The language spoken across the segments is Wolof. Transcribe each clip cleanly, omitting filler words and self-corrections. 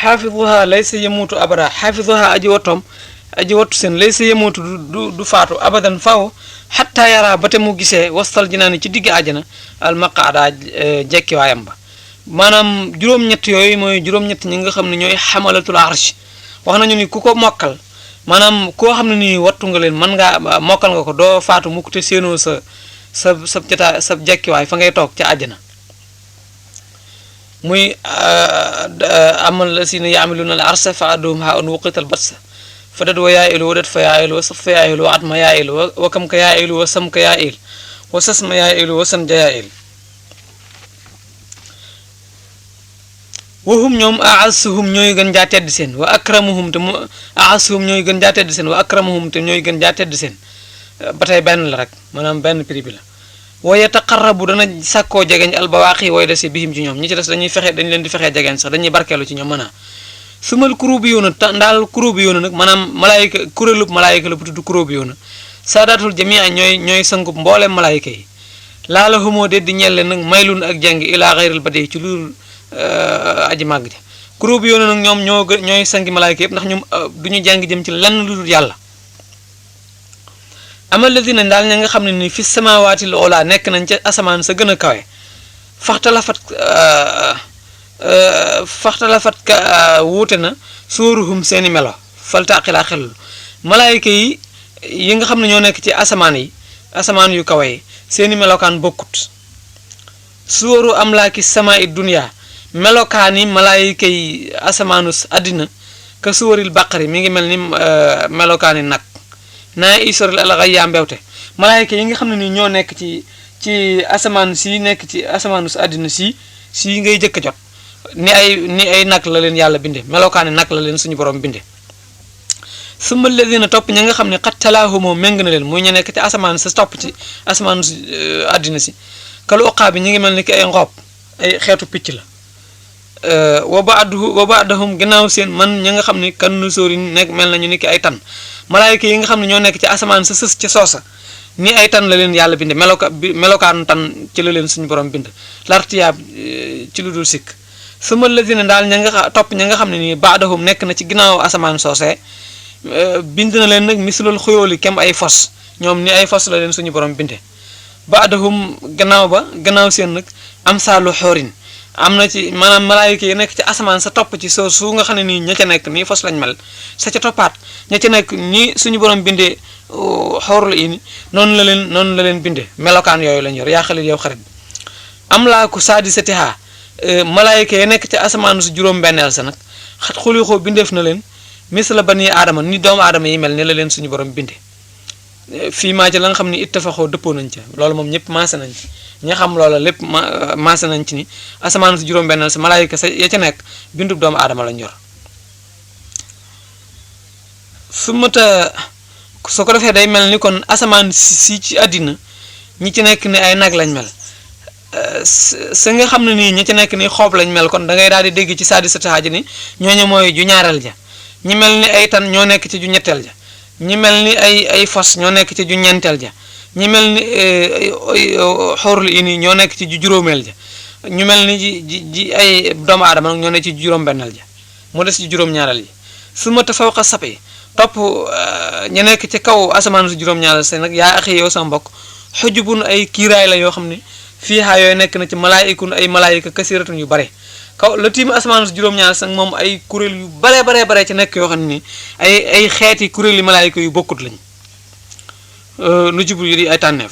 xaafiduha laysa yamuutu abada xaafiduha aji wattu seen laysa yamuutu du faatu abadan faw xatta yara ba te mu gisee wastal jinaani ci digg àjjana al maqaada jekkiwaayam ba maanaam juróom-ñett yooyu mooy juróom-ñett ñi nga xam ne ñooy xamalatul arsh wax nañu ni ku ko mokkal maanaam koo xam ne nii wattu nga leen mën ngaa mokkal nga ko doo faatu mukk te séenoo sa jotaay sa jekkiwaay fa ngay toog ca àjjana muy amal la si ne yaamiluna al arsa fa addum ha un wuqital batsa fa dat wa yaa ilu wa dat fa yaa ilu wa saf fa yaa ilu wa atma yaa ilu wa kam ka yaa ilu wa sam ka yaa il wa sasma yaa ilu wa san ja yaa il wahum ñoom aasuhum ñooy gën jaa tedd seen wa akramuhum te aasuhum ñooy gën jaa tedd seen wa akramuhum te ñooy gën jaa tedd seen ba tey benn la rek maanaam benn prix bi la wa yataqarrabu dana sàkkoo jegeñ albawaaqi way dese bihim ci ñoom ñi ci des dañuy fexe dañ leen di fexee jegeñ sax dañuy barkeelu ci ñoom mën a sumal kuróobi yoona ndaal kuróobi yoona nag maanaam malaayika kuréelub malaayika la bu tudd kuróobi yoona saadaatul jamia ñooy sëngub mbooleem malaayika yi laala humoo de di ñelle nag maylun ak jàng ilaa xayril badi ci lu aji màgg ja kuróobi yoona nag ñoom ñooy sangi malaayika yëpp ndax ñoom du ñu jàng jëm ci lenn lu dul yàlla amal ladina daal ña nga xam ne ni fi samaawaati l ola nekk nañ ca asamaan sa gën a kawe faxtalafat ka wuute na sóoruhum seeni melo faltaqilaa xelul malaayika yi nga xam ne ñoo nekk ci asamaan yu kawe yi seeni melokaan bokkut sóoru amlaaki sama i dunya melokaan yi malaayika yi asamaanu àddina ka sóoril baqari mi ngi mel ni melokaan yi nag naa isoril alaxaya mbewte malaayika yi nga xam ne nii ñoo nekk ci asamaan si nekk ci asamaanu àddina si ngay jëkk a jot ni ay nag la leen yàlla binde melokaani nag la leen suñu borom binde summa alladina topp ña nga xam ne xat talaahumoo méng na leen muy ñu nekk ci asamaan sa topp ci asamaanu àddina si kalu oqaa bi ñu ngi mel ni ki ay ngoob ay xeetu picc la wa baadahum ginnaaw seen man ña nga xam ne kan nu sóori nekk mel nañu ni ki ay tan malaayika yi nga xam ne ñoo nekk ci asamaan sa sës ca soosa ni ay tan la leen yàlla binde melokaanu tan ci la leen suñu borom bind lartiyaab ci lu dul sikk suma lazina daal ña nga xam ne nii baadahum nekk na ci ginnaaw asamaan soosee bind na leen nag mislul xuyóoli kem ay fos ñoom ni ay fos la leen suñu borom binde baadahum gannaaw seen nag am saalu xoorin am na ci maanaam malaayika yi nekk ci asamaan sa topp ci soo su nga xam ne nii ña ca nekk nii fos lañ mel sa ca toppaat ña ca nekk nii suñu borom bindee xoorul ini noonu la leen bindee melokaan yooyu lañ yor yaa xalit yow xarit am laa ko saadi sa tixaa malaayika yi nekk ci asamaan su juróom-benneel sa nag xat xulixoo bindeef na leen misla bani aadama ni doomu aadama yi mel ni la leen suñu borom binde fii maa ci la nga xam ni ittafaxoo dëppoo nañ ca loolu moom ñëpp maase nañ ci ñi xam loola lépp maase nañ ci ni asamaan su juróom-benneel sa malaayika sa ya ca nekk bindub doomu aadama lañ yor su mata soo ko defee day mel ni kon asamaan si ci àddina ñi ci nekk ni ay nag lañ mel sa nga xam ne nii ñi ci nekk ni xoob lañ mel kon da ngay daal di dégg ci saadi sa taxaaji ni ñooñu mooy ju ñaareel ja ñi mel ni ay tan ñoo nekk ci ju ñetteel ja ñi mel ni ay fos ñoo nekk ci ju ñeenteel ja ñi mel ni xorul ini ñoo nekk ci ju juróomeel ja ñu mel ni ji ay doomu aadama nag ñoo nekk ci ju juróom-benneel ja mu des ci juróom-ñaareel yi su ma fawqa sapi topp ñu nekk ci kaw asamaan su juróom-ñaareel sa nag yaa axi yow sama mbokk xujubun ay kiiraay la yoo xam ne fii xaa yooyu nekk na ci malaayikun ay malaayika kasiratun yu bare kaw la tiim asamaan su juróom-ñaareel sax moom ay kuréel yu bare ci nekk yoo xam ne ni ay xeeti kuréel yi malaayika yu bokkut lañ nu jubul yu di ay tànneef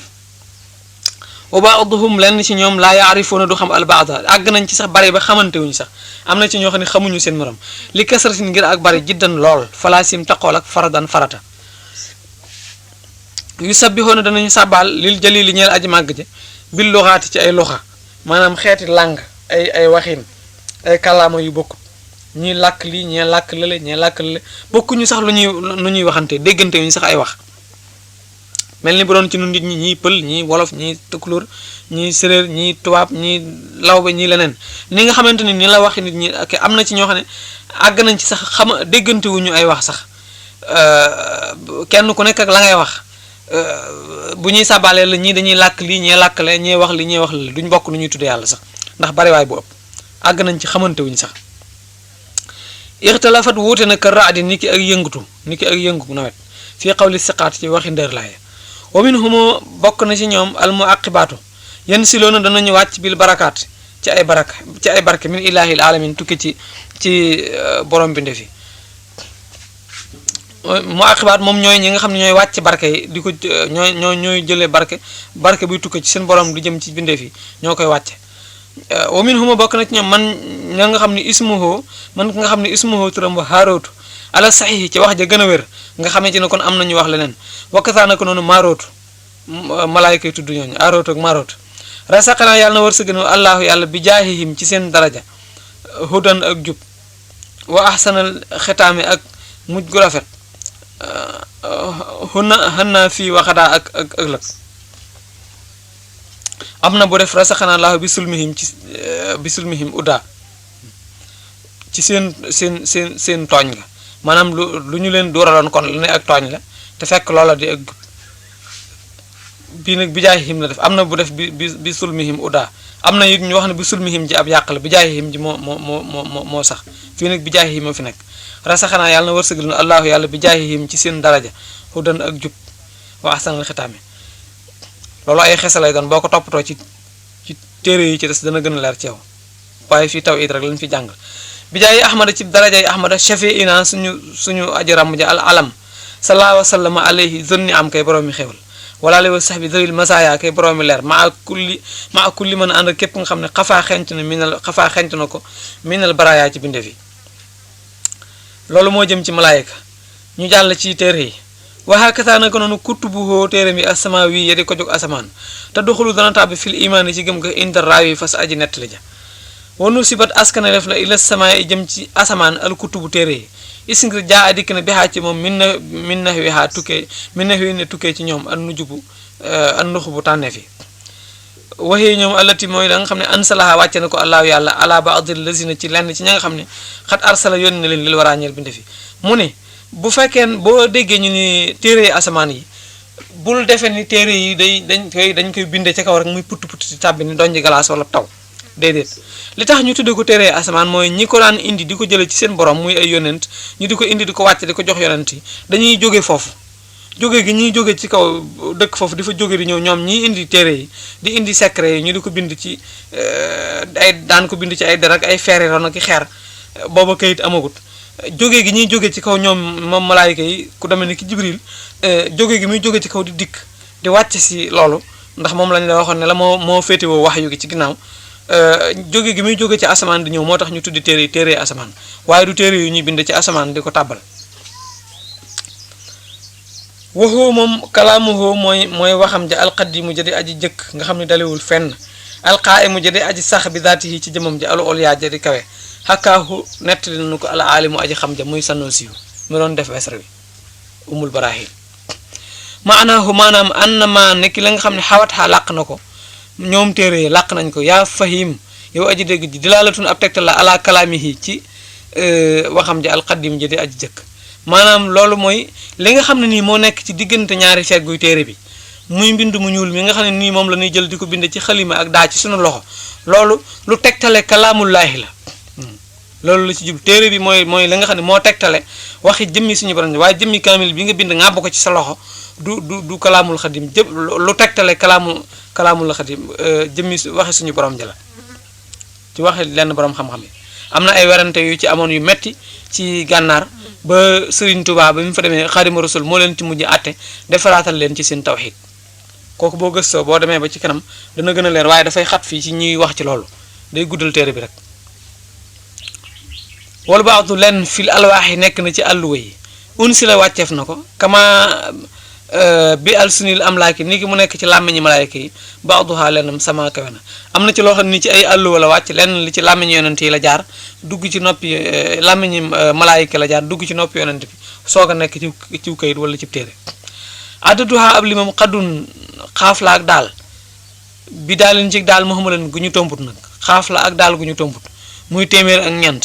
wa baaduhum lenn ci ñoom laa yaarifuuna du xam albaada àgg nañ ci sax bari ba xamante wuñu sax am na ci ñoo xam ne xamuñu seen morom li kasratin ngir ak bari jiddan lool falaasim taqool ak faradan farata yu sabbixoona danañu sàbbaal lil jali li ñeel aji màgg ji bil luxaati ci ay luxa maanaam xeeti làng ay waxin ay kàllaama yu bokkut ñii làkk lii ñee làkk lële ñee làkk lële bokkuñu sax lu ñuy waxante déggante wuñu sax ay wax mel ni bu doon ci nu nit ñi ñii pël ñii wolof ñii tukulóor ñii séréer ñii tubaab ñii lawbe ñii leneen ni nga xamante ni la waxi nit ñi ak am na ci ñoo xam ne àgg nañ ci sax déggante wuñu ay wax sax kenn ku nekk ak la ngay wax bu ñuy sàbbaalee la ñii dañuy làkk lii ñee làkk le ñee wax li ñee wax la duñ bokk nu ñuy tudde yàlla sax ndax bariwaay bu ëpp àgg nañ ci xamante wuñ sax ixtalafat wuute na ka raadi niki ak yëngu nawet fii xawli siqaat ci waxi ndër laaye wa minhum bokk na ci ñoom al muaqibaatu yan siloona danañu wàcc bil barakaat ci ay barke min ilaahil alamin tukki ci borom binde fi muaqibaat moom ñooy ñi nga xam ne ñooy wàcc barke yi di ko ñooy jëlee barke buy tukki ci seen borom di jëm ci binde fi ñoo koy wàcce wa minhum bokk na ci ñoom man nga xam ne ismuhu turam ba haarootu ala saxiix ci wax ja gën a wér nga xamante ne kon am nañu wax leneen wakkasaana ko noonu maarootu malaayka yi tudd ñooñu aarootu ak maarootu rasaqana yàlla na war sa gënu allahu yàlla bi jaahihim ci seen daraja hudan ak jub wa ahsanal xitaami ak mujj gu rafet xanaa fii waxadaa ak ëllëg am na bu def rasaqana allahu bi sulmihim udda ci seen tooñ nga maanaam lu ñu leen dooraloon kon lu ne ak tooñ la te fekk loola di ak jub bii nag bi jaahihim la def am na bu def bi sulmihim udda am na it ñu wax ne bi sulmihim ji ab yàq la bi jaahihim ji moo sax fii nag bi jaahihim moo fi nekk rasaxanaa yàlla na wërsëgal nu allahu yàlla bi jaahihim ci seen daraja hudan ak jub wa ahsanal xitaami loolu ay xesa lay doon boo ko toppatoo ci téere yi ci des dana gën a leer ci yow waaye fii taw it rek lañ fi jàngal bi jaayi ahmada ci darajay ahmada shafiina suñu aji ràmm ja al alam sallallahu wa sallama alayhi zonni am kay boroomi xewal wala li wa sax bi zawil masaaya kay boroomi leer maa kulli mën a ànd ak képp nga xam ne xafaa xenc na ko minal baraya ci binde fi loolu moo jëm ci malaayika ñu jàll ci téere yi waxaakataa naka noonu kutubuhoo téere mi asama wi ya di ko jóg asamaan te duxulu dana tàbbi fil imaan yi ci gëm ko indar raawi fas aji nettali ja wanu sibat askane def la ila sama yi jëm ci asamaan al kutubu téere yi isngir jaa a dikk na bixaa ci moom min na wixaa tukkee min na wi ne tukkee ci ñoom an nujubu an nuxubu tànneef yi waxee ñoom allati mooy da nga xam ne ansalaha wàcce na ko allahu yàlla ala baadil lazina ci lenn ci ña nga xam ne xat arsala yónni na leen lil waraa ñeel binde fi mu ne bu fekkee boo déggee ñu ni téere asamaan yi bul defee ni téere yi dañ koy binde ci kaw rek muy putt ci tàbbi ni donji galaas wala taw déedéet li tax ñu tudde ko téere asamaan mooy ñi ko daan indi di ko jële ci seen borom muy ay yonent ñu di ko indi di ko wàcce di ko jox yonent yi dañuy jóge foofu jóge gi ñuy jóge ci kaw dëkk foofu di fa jóge di ñëw ñoom ñiy indi téere yi di indi secret yi ñu di ko bind ci daan ko bind ci ay der ak ay feere ron ak xeer booba kayit amagut jóge gi ñuy jóge ci kaw ñoom moom malaayika yi ku demee ni ki jibril jóge gi muy jóge ci kaw di dikk di wàcc si loolu ndax moom lañ la waxoon ne la moo féetewoo wax yu gi ci ginnaaw jóge gi muy jóge ci asamaan di ñëw moo tax ñu tuddi téere asamaan waaye du téere yu ñuy bind ci asamaan di ko tàbbal waxoo moom kalaamuhoo mooy waxam ja alqadimu ja di aji jëkk nga xam ne dalewul fenn alqaa'imu ja di aji sax bi daatihi ci jëmam ja alu olyaa ja di kawe xakkaahu nettali nañu ko al aalimu aji xam ja muy Sanusi mu doon def wesra wi umul barahim maanaam annama nekki la nga xam ne xawat xaa làq na ko ñoom téere yi làq nañ ko yaa fahim yow aji dégg ji dilaalatun ab tegtal la ala kalaamihi ci waxam ja alqadim ja di aji jëkk maanaam loolu mooy li nga xam ne nii moo nekk ci diggante ñaari fegguy téere bi muy mbind mu ñuul mi nga xam ne nii moom la ñuy jël di ko bind ci xalima ak daa ci sunu loxo loolu lu tegtale kalaamullaahi la loolu la ci jub téere bi mooy la nga xam ne moo tegtale waxi jëmmi suñu borom waaye jëmmi kaamil bi nga bind ngàbb ko ci sa loxo du kalaamul xadim lu tegtale kalaamul xadim jëmmi waxi suñu borom jëla ci waxi lenn borom xam-xam yi am na ay werante yu ci amoon yu metti ci gànnaar ba Serigne Touba ba mu fa demee Xaadimu Rasul moo leen ci mujj àtte defaraatal leen ci seen tawxiid kooku boo gëstoo boo demee ba ci kanam dana gën a leer waaye dafay xat fii ci ñuy wax ci loolu day guddal téere bi rek wala baatu lenn fil alwaax yi nekk na ci àlluwa yi si la wàcceef na ko kama bi al sunil amlaaki ni ki mu nekk ci làmmiñi malaayka yi baaduha lennam sama kawe na am na ci loo xam ne ni ci ay àlluwa la wàcc lenn li ci làmmiñi yonent yi la jaar dugg ci noppi làmmiñi malaayka la jaar dugg ci noppi yonent bi soog a nekk ciw kayit wala ci téere addaduha ab limam xaddun xaaf la ak daal bi daalin ci daal muhammadan gu ñu tombut nag xaaf la ak daal gu ñu tombut muy téeméer ak ñeent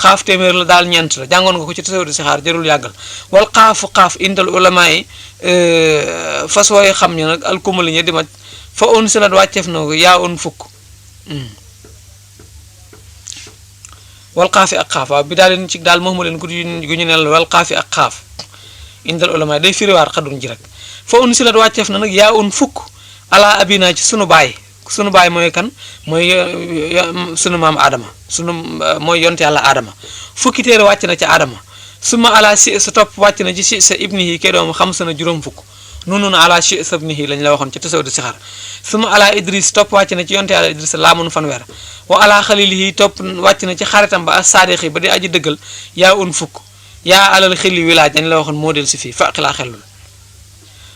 xaaf téeméer la daal ñeent la jàngoon nga ko ci tasawudu si xaar jarul yàggal wal xaaf indal ulama yi fas wooy xam ña nag alkumali ña di ma fa on silat wàcceef na ko yaa on fukk wal xaafi ak xaaf waaw bi daal leen ci daal moomu leen gu ñu nel wal xaafi ak xaaf indal ulama day firiwaat xadun ji rek fa un si la wàcceef na nag yaa un fukk ala abina ci sunu baay mooy kan mooy sunu maam Adama mooy yonte yàlla Adama fukki téere wàcc na ci Adama suma ala si sa topp wàcc na ci si sa ibnihi kay doom xam sa na juróom fukk noonu ala si sa ibnihi lañ la waxoon ci tasaw di sixaar suma ala Idris topp wàcc na ci yonte yàlla Idris laamun fanweer wa ala xalilihi topp wàcc na ci xaritam ba as saadixi ba di aji dëggal yaa un fukk yaa alal xilli wilaaj dañ la waxoon moo del si fii faqilaa xellul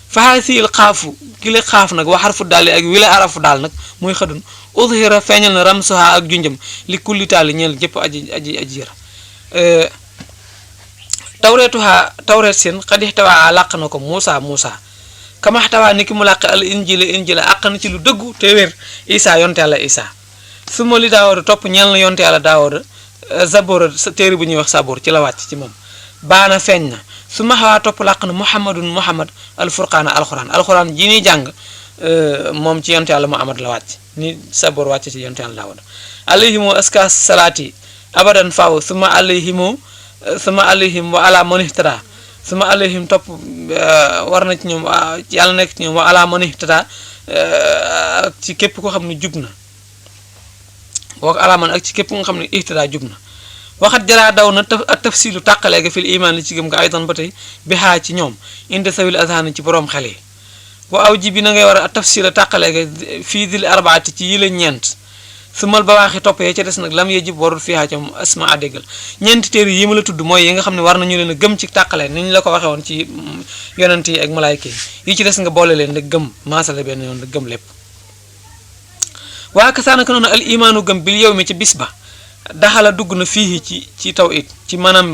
fahasil xaafu ki la xaaf nag wa xarfu daal ak wila arafu daal nag muy xadun udhira feeñal na ramsuha ak junjam li kulli taali ñeel jëpp aji yër tawreet seen xadix tawaa làq na ko Muusa kamax tawaa ni ki mu làq al injila àq na ci lu dëggu te wér Isa yonte yàlla Isa suma li daawooda topp ñeel na yonte yàlla daawooda zabora sa téere bu ñuy wax saboor ci la wàcc ci moom baana feeñ na su ma xawaa topp làq na muhammad alfurqaana alxuraan ji ñuy jàng moom ci yonte yàlla Muhammad la wàcc ni saboor wàcc ci yonte yàlla daawooda alayhimu aska salaati abadan faw suma alayhim wa ala manihtada suma alayhim topp war na ci ñoom yàlla nekk ci ñoom wa ala manihtada ak ci képp ko xam ne jub na wax alaaman ak ci képp nga xam ne ihtidaa jub na waxat jaraa daw na ak tafsilu tàqalee ga fil iman li ci gëm nga aydan ba tey bi xaa ci ñoom inde sawil azhani ci boroom xel yi wa aw ji bi na ngay war a tafsila tàqalee ga fii dil arbaati ci yi la ñeent su mal ba waaxi topp yee ca des nag lam yejib warul fiihaa ca asma a déggal ñeenti téere yi ma la tudd mooy yi nga xam ne war nañu leen a gëm ci tàqalee ni ñu la ko waxee woon ci yonent yi ak malaayka yi ci des nga boole leen nag gëm maasale benn yoon nag gëm lépp waa kasaanaka noonu al imaanu gëm bil yow mi ci bis ba daxala dugg na fii ci taw it ci maanaam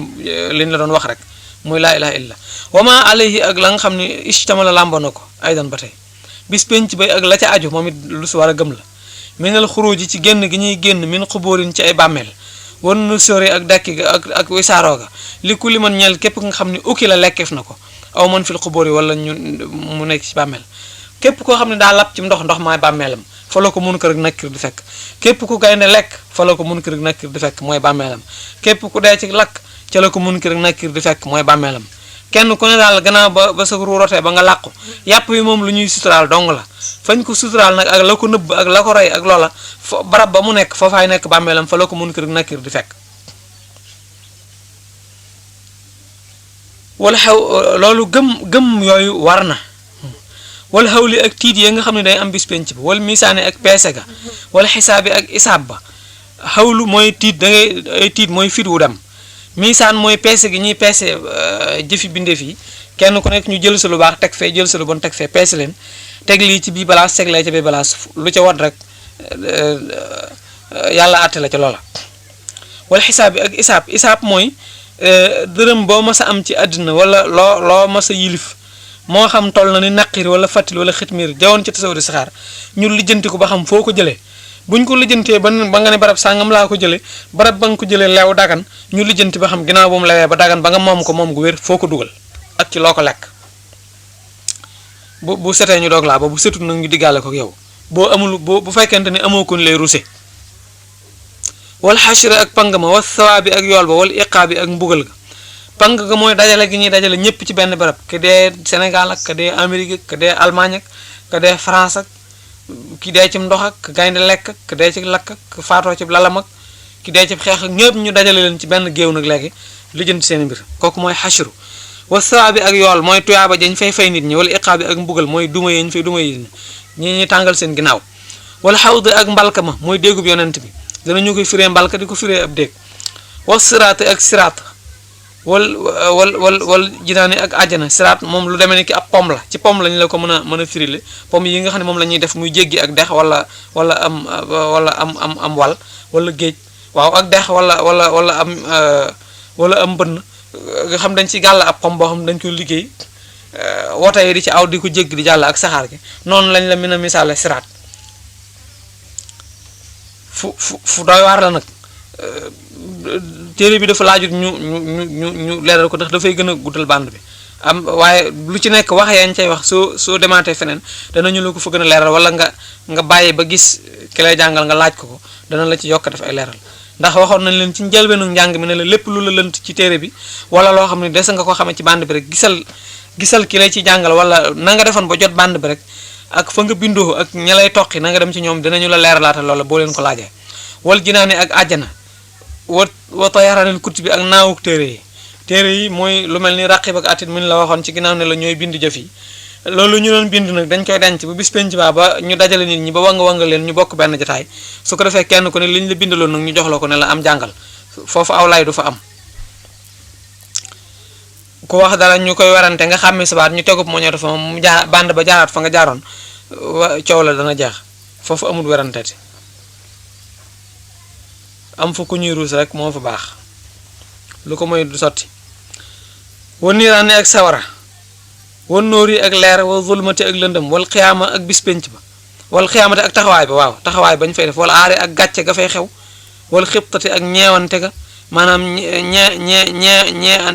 li ñu la doon wax rek muy laa ilaha illa wama alayhi ak la nga xam ne istamala làmboo na ko aydan ba tey bis penc bay ak la ca aju moom it lu si war a gëm la minal xuruji ci génn gi ñuy génn min xubóorin ci ay bàmmeel wan nu sori ak dakki ga ak wisaaroo ga li ku li man ñeel képp nga xam ne ukki la lekkeef na ko aw man fil xubóor yi wala ñu mu nekk ci bàmmeel képp koo xam ne daa lapp ci ndox maay bàmmeelam fa la ko mun ko rek nakkir di fekk képp ku gaynde lekk fa la ko mun ko rek nakkir di fekk mooy bàmmeelam képp ku dee ci lakk ca la ko mun ko rek nakkir di fekk mooy bàmmeelam kenn ku ne daal gannaaw ba sa ruu rotee ba nga làqu yàpp yi moom lu ñuy suturaal dong la fañ ko suturaal nag ak la ko nëbb ak la ko rey ak loola barab ba mu nekk foofaay nekk bàmmeelam fa la ko mun ko rek nakkir di fekk wala xew loolu gëm yooyu war na wala xawli ak tiit yi nga xam ne day am bis penc ba wala misaane ak peese ga wala xisaabi ak isaab ba xawlu mooy tiit da ngay ay tiit mooy fit wu dem misaan mooy peese gi ñuy peese jëfi bindeef yi kenn ku nekk ñu jël sa lu baax teg fee jël sa lu bon teg fee peese leen teg lii ci bii balaas teg lee ci bii balaas lu ca wat rek yàlla àtte la ca loola wala xisaabi ak isaab mooy dërëm boo mas a am ci àddina wala loo mas a yilif moo xam toll na ni naqir wala fàttil wala xitmiir jawoon ci tasaw di saxaar ñu lijjanti ko ba xam foo ko jëlee buñ ko lijjantee ba nga ne barab sàngam laa ko jëlee barab ba nga ko jëlee leew dagan ñu lijjanti ba xam ginnaaw bu mu lewee ba dagan ba nga moom gu wér foo ko dugal ak ci loo ko lekk bu setee ñu doog laa ba bu setut nag ñu diggaale ko yow boo amul bu fekkente ne amoo ko lay ruse wal xashra ak pang ma wa sawaabi ak yool ba wala iqaa bi ak mbugal ga pang ga mooy dajale gi ñuy dajale ñëpp ci benn barab ka dee Sénégal ak ka dee Amérique ak ka dee Allemagne ak ka dee France ak ki dee ci ndox ak ka gaynde lekk ak ka dee ci lakk ak ka faatoo ci lalam ak ki dee ci xeex ak ñëpp ñu dajale leen ci benn géew nag léegi li jënt seen mbir kooku mooy xashru wa sawaabi ak yool mooy tuyaaba jañ fay nit ñi wala iqaa bi ak mbugal mooy duma yi ñu fay duma yi ñi tàngal seen ginnaaw wala xawd ak mbalka ma mooy déegub yonent bi danañu koy firee mbalka di ko firee ab déeg wa siraat ak siraat wal jinaani ak àjjana siraat moom lu demee ni ki ab pom la ci pom lañu la ko mën a firile pom yi nga xam ne moom la ñuy def muy jéggi ak dex wala am wal wala géej waaw ak dex wala am mbënn nga xam dañ ci gàll ab pom boo xam dañ koy liggéey woto yi di ci aw di ko jéggi di jàll ak saxaar gi noonu lañ la mën a misaale siraat fu doy waar la nag téere bi dafa laajut ñu leeral ko ndax dafay gën a guddal bande bi am waaye lu ci nekk wax yañ cay wax soo demaatee feneen danañu la ko fa gën a leeral wala nga bàyyi ba gis ki lay jàngal nga laaj ko dana la ci yokk def ay leeral ndax waxoon nañ leen ci njëlbeenu njàng mi ne la lépp lu la lënt ci téere bi wala loo xam ne des nga ko xamee ci bande bi rek gisal ki lay ci jàngal wala na nga defoon ba jot bande bi rek ak fa nga bindoo ak ña lay toqi na nga dem ci ñoom dinañu la leeralaata loola boo leen ko laajee wal jinaane ak àjjana wa tayaranil kutub bi ak naawuk téere yi mooy lu mel ni raqib ak atit min la waxoon ci ginnaaw ne la ñooy bind jëf yi loolu ñu doon bind nag dañ koy denc ba bis penc ba ñu dajale nit ñi ba wanga leen ñu bokk benn jotaay su ko defee kenn ku ne liñ la bindaloon nag ñu jox la ko ne la am jàngal foofu aw lay du fa am ku wax dara ñu koy warante nga xàmmee sabaat ñu tegub moo ñeetu fa moom mu band ba jaaraat fa nga jaaroon coow la dana jeex foofu amul weranteti am fa ku ñuy ruus rek moo fa baax lu ko moy du sotti wan niiraane ak sawara wan nóor yi ak leer wal zulmati ak lëndëm wal xiyaama ak bis penc ba wal xiyaamate ak taxawaay ba waaw taxawaay bañ fay def wala aare ak gàcce ga fay xew wal xibtati ak ñeewante ga maanaam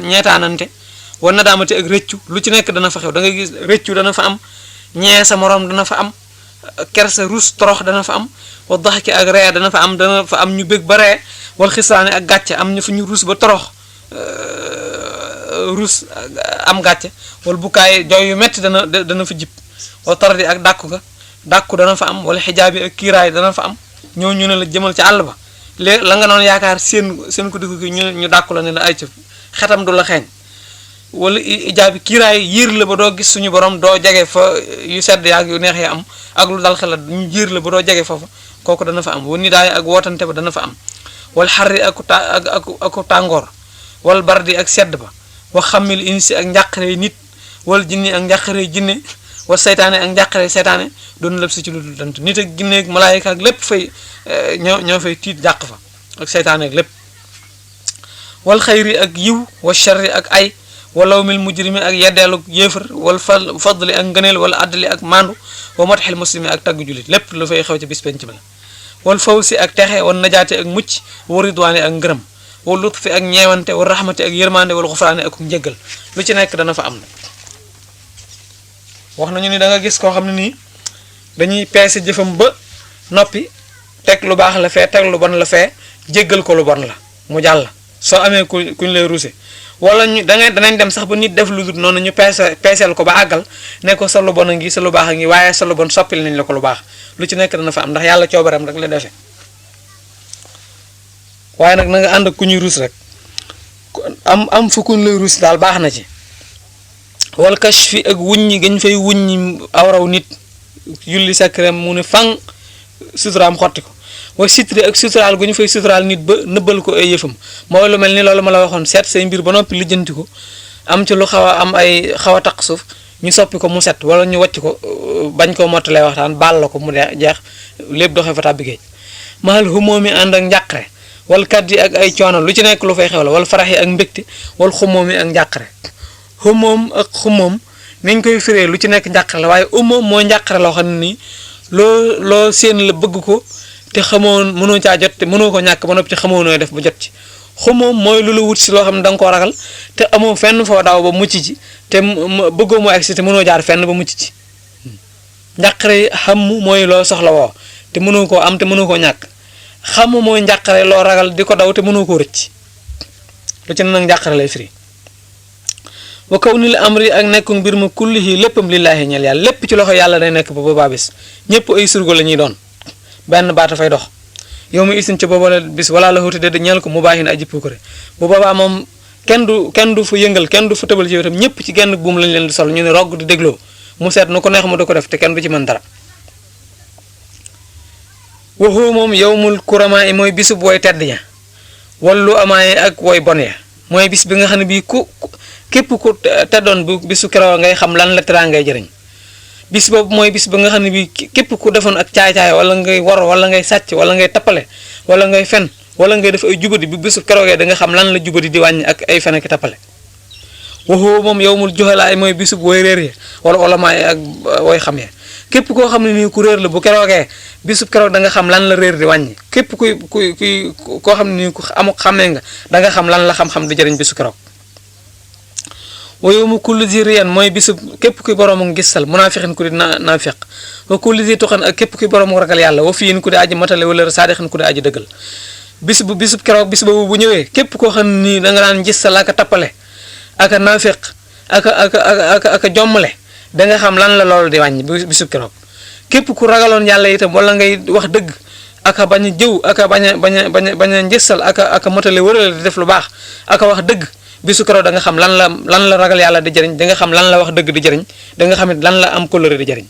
ñeetaanante wal nadaamati ak rëccu lu ci nekk dana fa xew da nga gis rëccu dana fa am ñee sa morom dana fa am kersa rus torox dana fa am wa daxki ak ree dana fa am ñu bëgg ba ree wal xisaane ak gàcce am ñu fa ñu rus ba torox rus am gàcce wala bukaay jooy yu metti dana fa jib wala taradi ak dàkku dana fa am wala xijaabi ak kiiraay dana fa am ñoo ñu ne la jëmal ci àll ba léegi la nga doon yaakaar seen ko dikku ki ñu dàkku la ne la ay ca xetam du la xeeñ wala ijaabi kiiraay yiir la ba doo gis suñu borom doo jege fa yu sedd yaak yu neex ya am ak lu dal xel la ñu yiir la ba doo jege foofa kooku dana fa am wa nidaay ak wootante ba dana fa am wala xarri ak tàngoor wala bardi ak sedd ba wa xamil insi ak njàqare nit wala jinni ak njàqare jinne wala seytaane ak njàqare seytaane doon lépp si ci lu dul dant nit ak jinne ak malaayika ak lépp fay ñoo fay tiit jàq fa ak seytaane ak lépp wal xayri ak yiw wa sharri ak ay walaw mil mujrimi ak yeddeelu yéefar wal fadli ak ngëneel wala addali ak mandu wa matxil muslimi ak tagg julit lépp lu fay xew ci bis penc ba la wal fawsi ak texe wal najaate ak mucc wa ridwaane ak ngërëm wal lutfi ak ñeewante wal rahmati ak yërmande wal xufraane ak njëggal lu ci nekk dana fa am na wax nañu ni da nga gis koo xam ne nii dañuy peese jëfam ba noppi teg lu baax la fee teg lu bon la fee jéggal ko lu bon la mu jàll soo amee kuñ lay ruuse wala danañ dem sax ba nit def lu dul noonu ñu peeseel ko ba àggal ne ko sa lu bon a ngi sa lu baax a ngi waaye sa lu bon soppil nañ la ko lu baax lu ci nekk dana fa am ndax yàlla coobaram rek la defee waaye nag na nga ànd ak ku ñuy ruus rek am fu kuñ lay ruus daal baax na ci wal kashfi ak wuññi gañ fay wuññi awraw nit yulli sakram mu ne fang suturaam xotti ko wa sitri ak suturaal gu ñu fay suturaal nit ba nëbbal ko ay yëfam mooy lu mel ni loolu ma la waxoon seet say mbir ba noppi lijjanti ko am ci lu xaw a am ay xaw a taq suuf ñu soppi ko mu set wala ñu wàcc ko bañ koo mottalee waxtaan baal la ko mu jeex lépp doxee fa tàbbi géej mahal xumoo mi ànd ak njàqare wal kaddi ak ay coono lu ci nekk lu fay xew la wala farax yi ak mbégte wal xumoo mi ak njàqare xumoom ak xumoom niñ koy firee lu ci nekk njàqare la waaye umoom mooy njàqare loo xam ne nii loo seen la bëgg ko te xamoo mënoo caa jot te mënoo ko ñàkk ba noppi te xamoo nooy def ba jot ci xumoom mooy lu la wut si loo xam ne da nga koo ragal te amoo fenn foo daw ba mucc ci te bëggoo moo egsi te mënoo jaar fenn ba mucc ci njàqare xamu mooy loo soxla woo te mënoo koo am te mënoo koo ñàkk xamu mooy njàqare loo ragal di ko daw te mënoo koo rëcc lu ci ne nag njàqare lay firi wa kaw ni la amri ak nekku mbir ma kullihi léppam lillaahi ñeel yàlla lépp ci loxo yàlla day nekk ba boobaa bis ñëpp ay surgo la ñuy doon benn baata fay dox yow mi isin ci booba bis wala la xuuti déedéet ñeel ko mu baaxi na aji puukare bu boobaa moom kenn du fa yëngal kenn du fa tëbal ci wetam ñëpp ci genn buum lañ leen di sol ñu ne rogg di dégloo mu seet nu ko neex mu da ko def te kenn du ci mën dara waxoo moom yowmul kuramaa yi mooy bisub woy tedd ya wallu amaaye ak woy bon ya mooy bis bi nga xam ne bii képp ku teddoon bu bisu keroog ngay xam lan la tera ngay jëriñ bis boobu mooy bis ba nga xam ne bii képp ku defoon ak caay-caay wala ngay wor wala ngay sàcc wala ngay tappale wala ngay fen wala ngay def ay jubadi bi bisu keroogee da nga xam lan la jubadi di wàññi ak ay fen ak tappale waxoo moom yowmul joxalaay mooy bisub woy réer ya wala olamaay ak woy xam ya képp koo xam ne nii ku réer la bu keroogee bisub keroog da nga xam lan la réer di wàññi képp kuy koo xam ne nii ku amuk xamee nga da nga xam lan la xam-xam di jëriñ bisu keroog wa yawmu kulli zi riyan mooy bisub képp kuy boroomu gisal munaafiqin ku di naafiq wa kulli zi tuqan ak képp kuy boroomu ragal yàlla wa fiyin ku di aji matale wala saadixin ku di aji dëggal bisub keroog bis boobu bu ñëwee képp koo xam ni da nga daan gisal ak a tappale ak a naafiq ak a jommale da nga xam lan la loolu di wàññi bisub keroog képp ku ragaloon yàlla itam wala ngay wax dëgg ak a bañ a jëw ak a bañ a gisal ak a matale wala di def lu baax ak a wax dëgg bisu keroog da nga xam lan la ragal yàlla di jëriñ da nga xam lan la wax dëgg di jëriñ da nga xam it lan la am kóllëre di jëriñ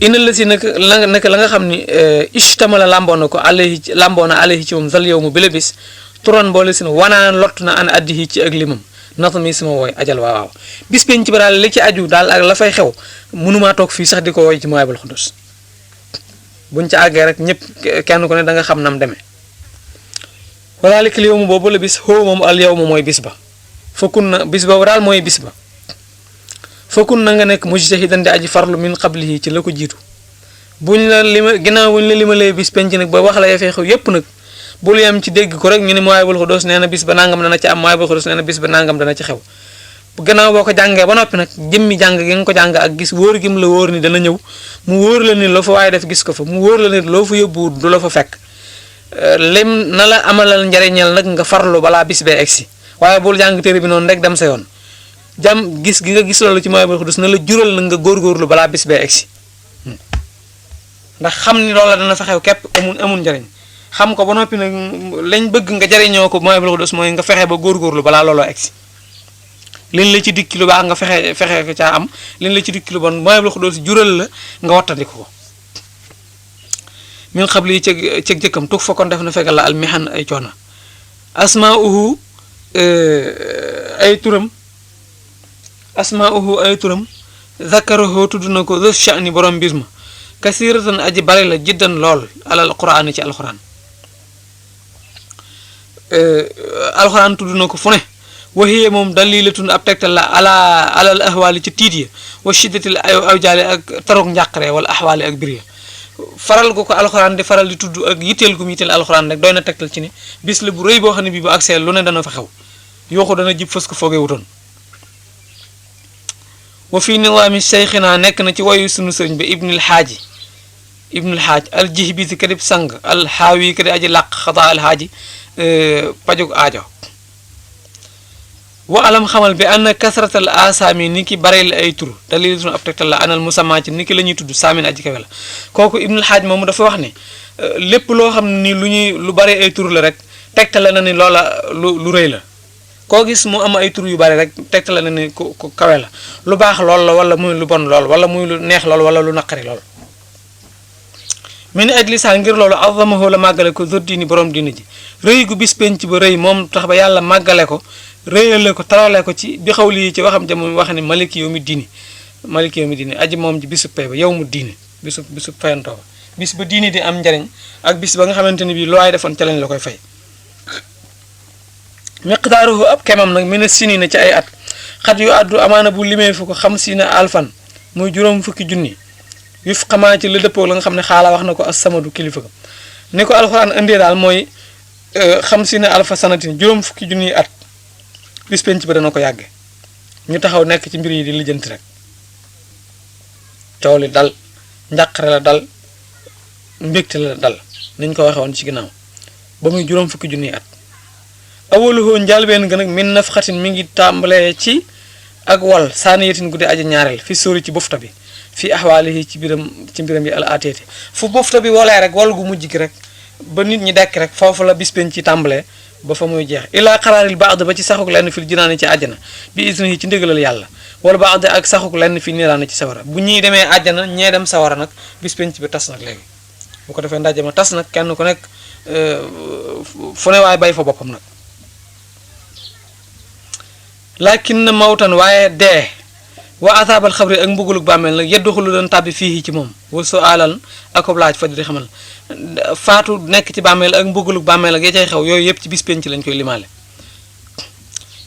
ina la si nag la nga xam ni ishtamala lamboo na ko alayhi ci moom zal yow mu bi la bis turan boole si wanaan lott na an addihi ci ak limam nata mi sama wooy ajal waaw bis penc ba daal li ci aju daal ak la fay xew mënumaa toog fii sax di ko woy ci Mawaahibul Quddus buñ ca àggee rek ñëpp kenn ku ne da nga xam nam demee walaalikal yawmu boobu la bis xoo moom al yawmu mooy bis ba fokkun na bis boobu daal mooy bis ba fokkun na nga nekk mujtahidan di aji farlu min qablihi ci la ko jiitu buñ la ginnaaw buñ la limalee bis penc nag ba wax la ya fay xew yépp nag bul yem ci dégg ko rek ñu ne Mawaahibul Quddus nee na bis ba nangam dana ci am Mawaahibul Quddus nee na bis ba nangam dana ci xew gannaaw boo ko jàngee ba noppi nag jëmmi jàng gi nga ko jàng ak gis wóor gi mu la wóor ni dana ñëw mu wóor la ni loo fa waaye def gis ko fa mu wóor la ni loo fa yóbbu du la fa fekk lim na la amalal njariñal nag nga farlu balaa bis bee egsi waaye bul jàng téere bi noonu rek dem sa yoon gis gi nga gis loolu ci Mawaahibul Quddus na la jural na nga góorgóorlu balaa bis bee egsi ndax xam ni loola dana fa xew képp amul njariñ xam ko ba noppi nag lañ bëgg nga jariñoo ko Mawaahibul Quddus mooy nga fexe ba góorgóorlu balaa looloo egsi liñ la ci dikki lu baax nga fexe ko caa am liñ la ci dikki lu bon Mawaahibul Quddus jural la nga wattandiku ko min xabli yi ceg jëkkam tug fa kon def na fekkal la al mihan ay coona asmauhu ay turam zakarahu tudd na ko the sha'ni borom mbir ma kasiratan aji bari la jiddan lool alal quraan ci alxuraan alxuraan tudd na ko fu ne waxiyee moom dalilatun ab tegtal la alal ahwaali ci tiit ya wa shiddatil awjaali ak taruk njàqare wala ahwaali ak bir ya faral gu ko alxuraan di faral di tudd ak yitteel gu mu yitteel alxuraan rek doy na tegtal ci ne bis la bu rëy boo xam ne bii bu agsee lu ne dana fa xew yooxu dana jib fës ko foogee wutoon wa fi nidaami cheikhina nekk na ci wayu sunu sëriñ ba ibnul xaaj al jihbisi kadib sang al xaawi kadi aji làq xataa al xaaji pajug aajo wa alam xamal bi anna kasratal asaami ni ki bareel ay tur dalilatun ab tegtal la anal musamma ci ni ki la ñuy tudd saamin aji kawe la kooku ibnul xaaj moomu dafa wax ne lépp loo xam ne ni lu bare ay tur la rek tegtal la na ni loola lu rëy la koo gis mu am ay tur yu bari rek tegtal la na ni ku kawe la lu baax lool la wala muy lu bon lool wala muy lu neex lool wala lu naqari lool mi ni ajli saa ngir loolu azamahu la màggale ko zor diini borom diini ji rëy gu bis penc ba rëy moom tax ba yàlla màggale ko rëyale ko tarale ko ci bi xaw lii ci waxam jamono wax ne maliki yow mi diini aji moom ji bisu pay ba yow mu diini bisu fayantoo ba bis ba diini di am njariñ ak bis ba nga xamante ni bii loo ay defoon ca lañ la koy fay miqdaaruhu ab kemam nag mina sini na ci ay at xat yu addu amaana bu limee fu ko xam si na alfan muy juróom fukki junni wif xamaa ci la dëppoo la nga xam ne xaala wax na ko as samadu kilifa ga ni ko alxuraan indee daal mooy xam si na alfa sanatin juróom fukki junni at bis penc ba dana ko yàgge ñu taxaw nekk ci mbir yi di lijjanti rek coow li dal njàqare la dal mbégte la dal niñ ko waxe woon ci ginnaaw ba muy juróom fukki junni at awaluhoo njaalbeen ga nag min nafxatin mi ngi tàmbalee ci ak wal saaniyatin guddi aji ñaareel fi sóori ci bufta bi fii axwaalihi ci mbiram yi al ateete fu bufta bi walee rek wal gu mujj gi rek ba nit ñi dekk rek foofu la bis penc ci tàmbalee ba fa muy jeex ilaa xaraaril baad ba ci saxuk lenn fil jinaani ci àjjana bi isnihi ci ndigalal yàlla wala baad ak saxuk lenn fi niiraani ci sawara bu ñuy demee àjjana ñee dem sawara nag bis penc bi tas nag léegi bu ko defee ndaje ma tas nag kenn ku nekk fu ne waaye bay fa boppam nag lakin na mawtan waaye dee wa asaabal xabri ak mbugulug bàmmeel nag yedduxulu doon tàbbi fii ci moom wa so alal akob laaj fa di xamal faatu nekk ci bàmmeel ak mbugulug bàmmeel ak ya cay xew yooyu yëpp ci bis penc lañ koy limaale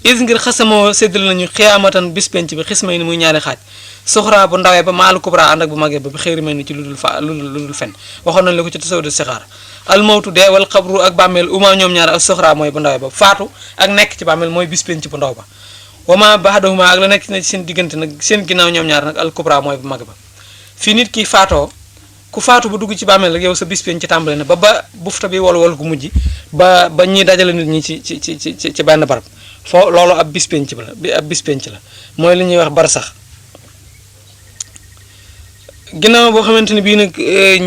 is ngir xasamoo séddal nañu xiyaamatan bis penc bi xismay ni muy ñaari xaaj suxraa bu ndawee ba maalu kubra ànd ak bu magee ba bi xëyri may ni ci lu dul fen waxoon nañ la ko ci tasawudu sixaar almawtu dee wal xabru ak bàmmeel uma ñoom ñaar ak suxraa mooy bu ndawee ba faatu ak nekk ci bàmmeel mooy bis penc bu ndaw ba wama baxdahuma ak la nekk na ci seen diggante nag seen ginnaaw ñoom ñaar nag al kubra mooy bu mag ba fii nit ki faatoo ku faatu ba dugg ci bàmmeel rek yow sa bis penc ci tàmbale na ba bufta bi wol gu mujj ba ñuy dajale nit ñi ci benn barab foo loolu ab bis penc la ab bis penc la mooy li ñuy wax bar sax ginnaaw boo xamante ni bii nag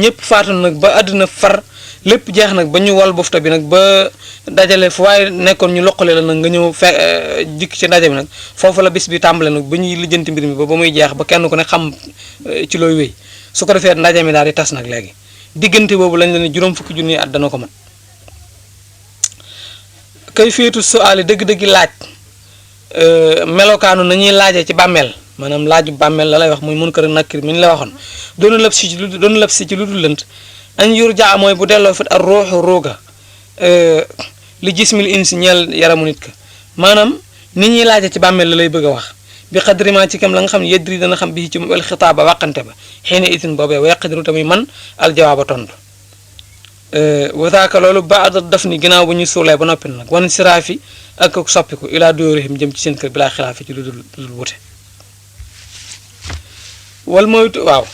ñëpp faatu nag ba àddina far lépp jeex nag ba ñu wal bufta bi nag ba dajale fu waaye nekkoon ñu loqale la nag nga ñëw dikk ci ndaje bi nag foofu la bis bi tàmbale nag ba ñuy lijjanti mbir mi ba muy jeex ba kenn ku ne xam ci looy wéy su ko defee ndaje mi daal di tas nag léegi diggante boobu lañ la ne juróom fukki junni at dana ko mat kay féetu suaali dëgg-dëggi laaj melokaanu nañuy laajee ci bàmmeel maanaam laaju bàmmeel la lay wax muy Munkar ak Nakiir mi ñu la waxoon doonu lab si ci lu dul lënt añ yur jaa mooy bu delloo fit ak ruuxu ruuga li jismil insi ñeel yaramu nit ka maanaam nit ñuy laajee ci bàmmeel la lay bëgg a wax bi xadriment ci kam la nga xam ne yedri dana xam bi ci moom el xitaaba wàqante ba xëy na itin boobee wa yaqdiru tamit man aljawaaba tontu wataaka loolu baada daf ni ginnaaw bu ñu suulee ba noppi nag wan siraafi ak soppiku ilaa dóorihim jëm ci seen kër bilaa xilaafi ci lu dul wute wal mooy waaw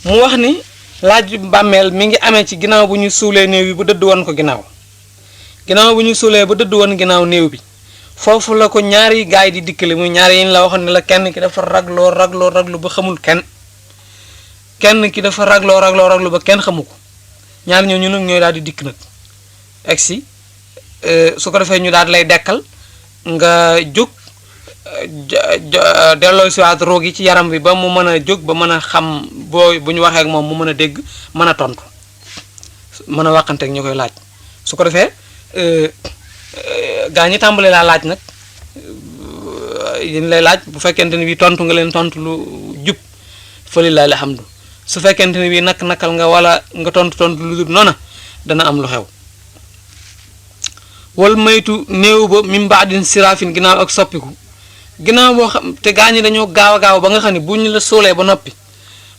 mu wax ni laaj bàmmeel mi ngi amee ci ginnaaw bu ñu suulee néew bi ba dëdd woon ko ginnaaw bu ñu suulee ba dëdd woon ginnaaw néew bi foofu la ko ñaari gaay di dikkale muy ñaari yi la waxoon ne la kenn ki dafa raglu ba xamul kenn ki dafa raglu ba kenn xamu ko ñaar ñooñu nag ñooy daal di dikk nag egsi su ko defee ñu daal lay dekkal nga jóg delloo si waat roog yi ci yaram bi ba mu mën a jóg ba mën a xam bu ñu waxee ak moom mu mën a dégg mën a tontu mën a waxante ak ñu koy laaj su ko defee gaa ñi tàmbali laa laaj nag yéen lay laaj bu fekkente ni bii tontu nga leen tontu lu jub fa lillaahi alhamdu su fekkente ni bii nakal nga wala nga tontu lu dul noona dana am lu xew wal maytu néew ba min baadin siraafin ginnaaw ak soppiku ginnaaw boo xam te gaa ñi dañoo gaaw a gaaw ba nga xam ne bu ñu la soolee ba noppi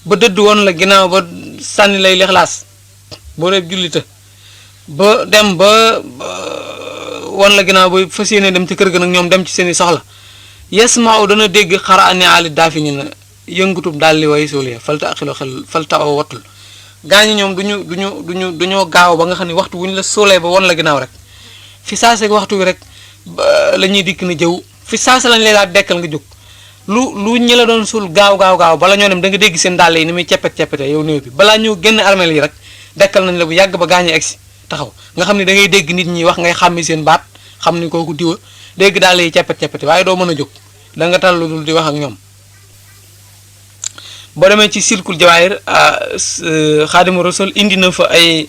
ba dëdd woon la ginnaaw ba sànni lay lixlaas boo dee jullita ba dem ba wan la ginnaaw ba fas yéene dem ci kër ga nag ñoom dem ci seeni soxla yasmaaw dana dégg xara ani ali daafi ni na yëngutub daal li way soolee falta axilo xel falta aw wattul gaa ñi ñoom duñoo gaaw ba nga xam ne waxtu wu ñu la soolee ba wan la ginnaaw rek fi saaseeg waxtu wi rek la ñuy dikk na jëw fi saase lañ lay daal dekkal nga jóg lu ñi la doon suul gaaw bala ñoo dem da nga dégg seen dàll yi ni muy ceppete yow néew bi balaa ñëw génn armeel yi rek dekkal nañ la bu yàgg ba gaañu egsi taxaw nga xam ne da ngay dégg nit ñi wax ngay xàmmi seen baat xam ni kooku diwa dégg dàll yi ceppete waaye doo mën a jóg da nga tal lu dul di wax ak ñoom boo demee ci silkul jawaahir Xaadimu Rasuul indi na fa ay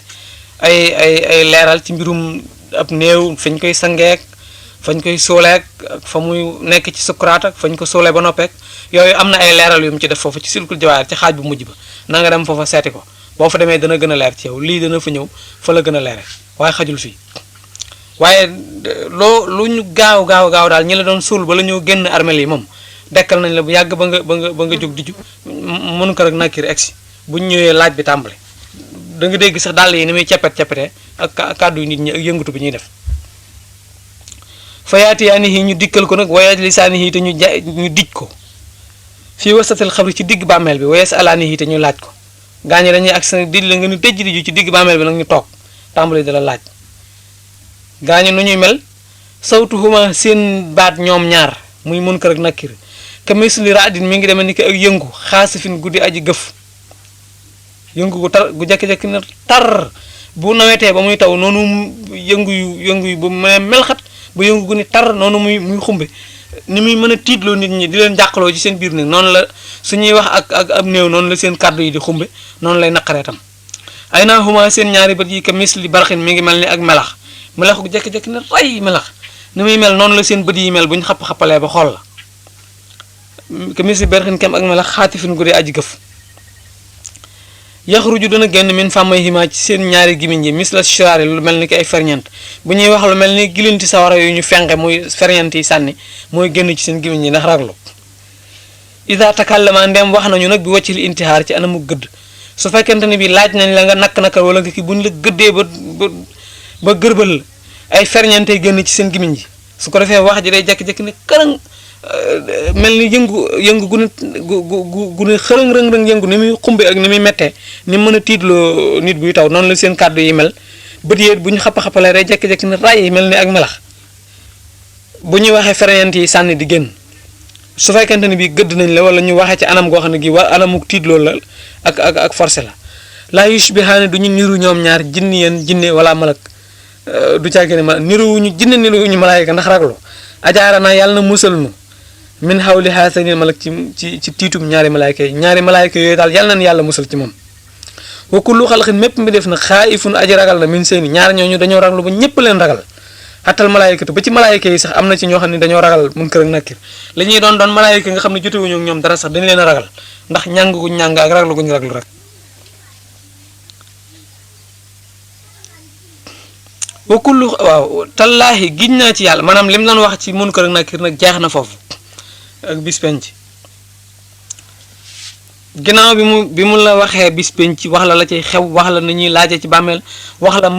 leeral ci mbirum ab néew fañ koy sangeek fañ koy sooleek fa muy nekk ci sukuraat ak fañ ko soolee ba noppeek yooyu am na ay leeral yu mu ci def foofu ci silkul jawaahir ci xaaj bu mujj ba na nga dem foofa seeti ko boo fa demee dana gën a leer ci yow lii dana fa ñëw fa la gën a leere waaye xajul fii waaye lu ñu gaaw daal ñi la doon suul ba la ñoo génn armeel yi moom dekkal nañ la bu yàgg ba nga jóg di ju Munkar ak Nakiir egsi buñ ñëwee laaj bi tàmbale da nga dégg sax dàll yi ni muy ceppete ak kàddu yu nit ñi ak yëngatu bi ñuy def fayaati yaanihi ñu dikkal ko nag wayaj lisaanihi te ñu dij ko fii wasatal xabri ci digg bàmmeel bi wayes alaanihi te ñu laaj ko gaañi dañuy ak sa dij la nga ni dëjj diju ci digg bàmmeel bi nag ñu toog tàmbali da la laaj gaañi nu ñuy mel sawtuhuma seen baat ñoom ñaar muy Munkar ak Nakiir ka misli raadin mi ngi demee ni ko ak yëngu xaasifin guddi aji gëf yëngu gu tar gu jekki-jekki na tar bu nawetee ba muy taw noonu yëngu yu bu melxat bu yëngu gu ni tar noonu muy xumbe ni muy mën a tiitloo nit ñi di leen jàqaloo ci seen biir nag noonu la suñuy wax ak ab néew noonu la seen kàddu yi di xumbe noonu lay naqaree tam ay naa huma seen ñaari bët yi ka misli barxin mi ngi mel ni ak melax gu jekki-jekki na ray melax ni muy mel noonu la seen bët yi mel bu ñu xapp-xappalee ba xool la ka misli barxin kem ak melax xaatifin gu dee aji gëf yaxruju dana génn min famayhima ci seen ñaari gimiñ yi misla shiraari lu mel ni ki ay ferñeent bu ñuy wax lu mel ni gilinti sawara yu ñu fenqe muy ferñeent yi sànni mooy génn ci seen gimiñ yi ndax raglu ida takallama ndem wax nañu nag bi wàcc li intihaar ci anamu gëdd su fekkente ne bi laaj nañ la nga nakk-nakkal wala nga ki buñ la gëddee ba gërbal ay ferñeente génn ci seen gimiñ yi su ko defee wax ji day jékki-jékki ne kërëng mel ni yëngu gu ne xërëng rëng yëngu ni muy xumbe ak ni muy mettee ni mën a tiitloo nit buy taw noonu la seen kàddu yi mel bët yee bu ñu xappa-xappalee day jékki-jékki ne ray yi mel ni ak melax bu ñuy waxee ferñeent yi sànni di génn su fekkente ne bi gëdd nañ la wala ñu waxee ci anam goo xam ne gi war anamuk tiitloo la ak forcé la laa yushbihaani du ñu niru ñoom ñaar jinne wala malak du caagi ne ma niruwuñu jinne niruwuñu malaayika ndax raglu ajaara na yàlla na musal nu min hawli haasani malak ci tiitum ñaari malaayika yooyu daal yàlla nañ yàlla musal ci moom wa kullu xalqin mépp mi def na xaaifun aji ragal na min seeni ñaar ñooñu dañoo raglu ba ñëpp leen ragal xattal malaayikatu ba ci malaayika yi sax am na ci ñoo xam ne dañoo ragal munkar ak nakir la ñuy doon malaayika nga xam ne jotewuñu ak ñoom dara sax dañ leen a ragal ndax ñàng guñ ñàng ak raglu guñ raglu rek wa kullu waaw tallaahi giñ naa ci yàlla maanaam lim doon wax ci munkar ak nakir nag jeex na foofu ak bis penc ginnaaw bi mu la waxee bis penc wax la la cay xew wax la na ñuy laaje ci bàmmeel wax la